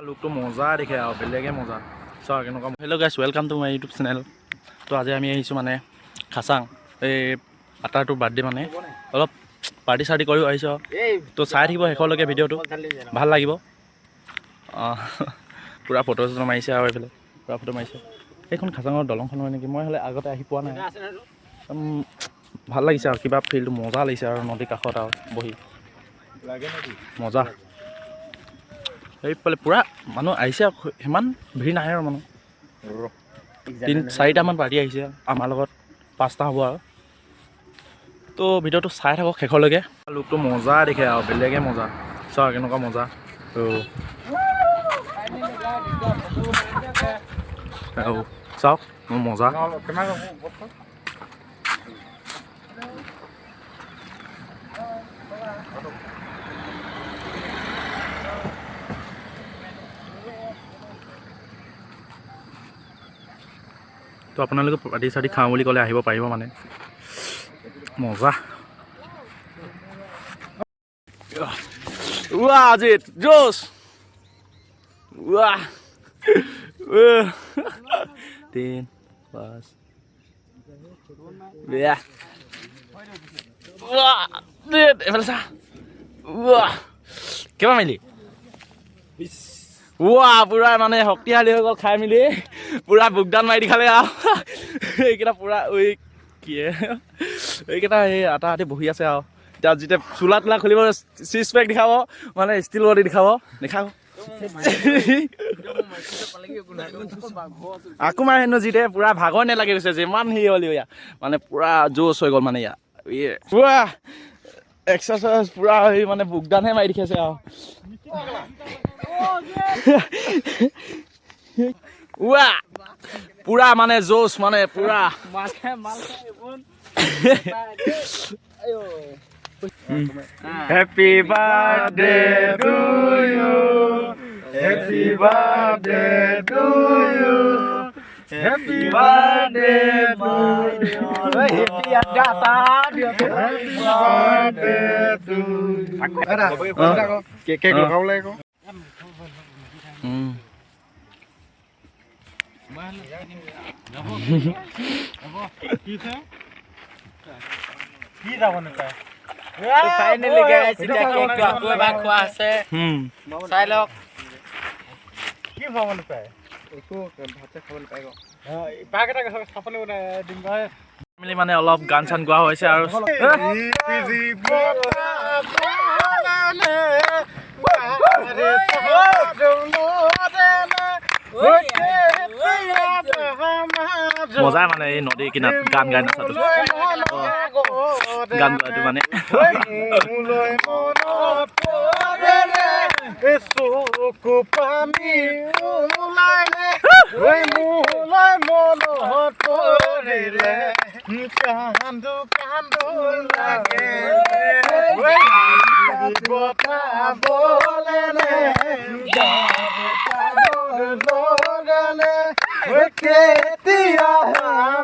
লুকটো মজা দেখে আৰু বেলেগে মজা। চোৱা কেনেকুৱা। Hello guys, welcome to my YouTube channel. তো আজি আমি আহিছোঁ মানে খাচাং, এই আটাৰটোৰ বাৰ্থডে, মানে অলপ পাৰ্টি চাৰ্টি কৰিও আহিছোঁ আৰু। তো চাই থাকিব শেষলৈকে ভিডিঅ'টো, ভাল লাগিব। অঁ, পূৰা ফটো চটো মাৰিছে আৰু এইফালে পূৰা ফটো মাৰিছে। এইখন খাচাঙৰ দলংখন হয় নেকি? মই হ'লে আগতে আহি পোৱা নাই। ভাল লাগিছে আৰু কিবা ফিলটো মজা লাগিছে আৰু নদীৰ কাষত আৰু বহি মজা। সেইফালে পূৰা মানুহ আহিছে আৰু, সিমান ভিৰ নাই আৰু। মানুহ তিনি চাৰিটামান পাৰ্টি আহিছে, আমাৰ লগত পাঁচটা হ'ব আৰু। তো ভিডিঅ'টো চাই থাকক শেষলৈকে। লুকটো মজা দেখে আৰু বেলেগে মজা। চোৱা কেনেকুৱা মজা। তো আৰু চাওক, মোৰ মজা। তো আপোনালোকে পাৰ্টি চাৰ্টি খাওঁ বুলি ক'লে আহিব পাৰিব, মানে মজা। ৱা আজিত জোচ, ৱাহ, তিন পাঁচ বেয়া। ৱাহ, এইফালে চা। ৱাহ, কিমান মাৰিলি? ৱাহ, পূৰা মানে শক্তিশালী হৈ গ'ল। খাই মেলি পূৰা বুকদান মাৰি দি খালে আৰু। এইকেইটা পূৰা ঐ কি, এইকেইটা এই আটা আটি বহি আছে আৰু। এতিয়া যেতিয়া চোলা তোলা খুলিব, ছিক্স পেক দেখাব, মানে ষ্টিল বডি দেখাব। দেখাব আকৌ মাৰে হেনো। যিতে পূৰা ভাগৰ নেলাগি গৈছে, যিমান সি হ'ল ইয়াত মানে পূৰা জোচ হৈ গ'ল। মানে ইয়াত পূৰা এক্সাৰচাইজ, পূৰা সেই মানে বুকদানহে মাৰি দেখাইছে আৰু। ৱা, পূৰা মানে জোচ, মানে পূৰা। Happy birthday to you. Happy birthday to you. Happy birthday to you. Happy birthday to you. Cake লগাব লাগিব। কি যাব নাপায়। ফাইনেলি গাইছ, এতিয়া কেকটো আকৌ এবাৰ খোৱা আছে, চাই লওক। কি খাব নাপায়? একো ভাত চাত খাব নাপায়। পাক এটা খাবলৈ দিম। মিলি মানে অলপ গান চান গোৱা হৈছে আৰু। মজা, মানে এই নদীৰ কিনাৰত গান গাই নাচাটো, গান গোৱাটো মানে। চকু পানী ওলালে, মোলৈ মনত পৰিলে কান্দো কান্দো লাগে। বতাহ বলেনে লগালে, কেতিয়া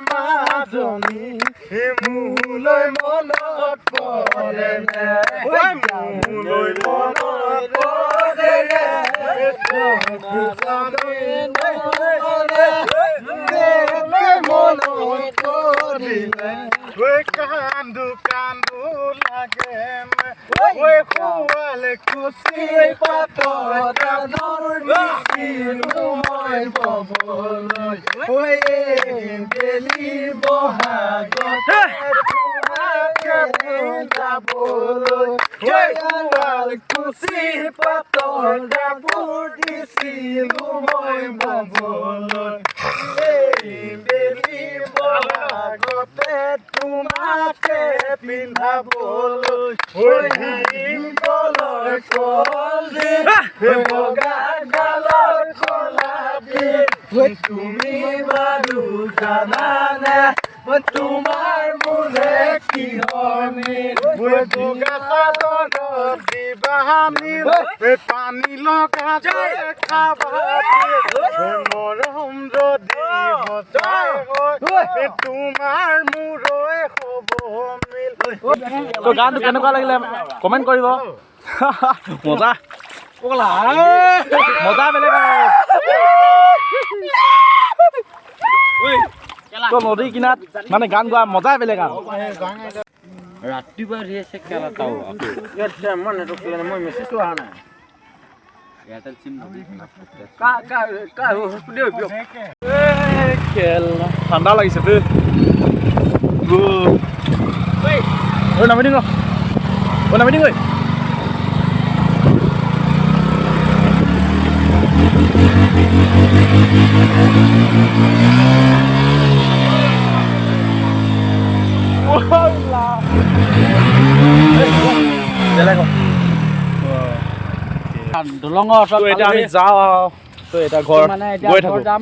মাজনী মোলৈ মনত পৰেনে? মোলৈ মনত পৰেনে? মনত পৰিলে কান্দো কান্দো লাগে। ঐ শুৱাল কুচি পাতৰ কাপোৰ দিছিলো মই ববলৈ, ঐ বেলি বহাগতে তোমাকে যাবলৈ। ঐ শুৱাল কুচি পাতৰ কাপোৰ দিছিলো মই ববলৈ, বেলি বহাগতে তোমাকে পিন্ধাবলৈ। ঐ ভীমকলৰ কলডিল, বগা গালৰ কলা তিল, তুমি বাৰু জানানে তোমাৰ মোৰে কিহৰ মিল? বগা চাদৰত দিবানি, পানী লগা খাবা, মৰম যদি সঁচাই হয় তোমাৰ মোৰৈ হ'ব মিল। তো গানটো কেনেকুৱা লাগিলে কমেণ্ট কৰিব। মজা। মজা বেলেগ আৰু। তো নদীৰ কিনাৰত মানে গান গোৱা মজাই বেলেগ আৰু। ৰাতিপুৱা উঠি আছে কেলা তাও মই মেছেজটো অহা নাই। Airtel SIM. কা কা। খেল ঠাণ্ডা লাগিছে দেই। ঐ, নামি দিম ৰ। ঐ, নামি দিম। ঐ, বেলেগ। দলঙৰ ওচৰত। তো এতিয়া আমি যাওঁ আৰু। তো এতিয়া ঘৰ মানে এতিয়া গৈ ঘৰ থাকোঁ। যাম।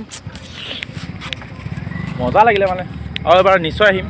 মজা লাগিলে মানে আৰু এবাৰ নিশ্চয় আহিম।